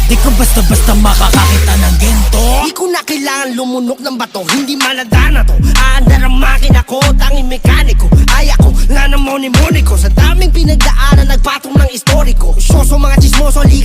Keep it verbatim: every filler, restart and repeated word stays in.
Di ka basta-basta makakakita ng ginto. Di ko na kailangan lumunok ng bato, hindi malanda na to. Aandar ang makina ko, tanging mekaniko. Ay ako, na ng moni-moni ko. Sa daming pinagdaanan, nagpatong ng istoriko. Syoso mga chismoso, liga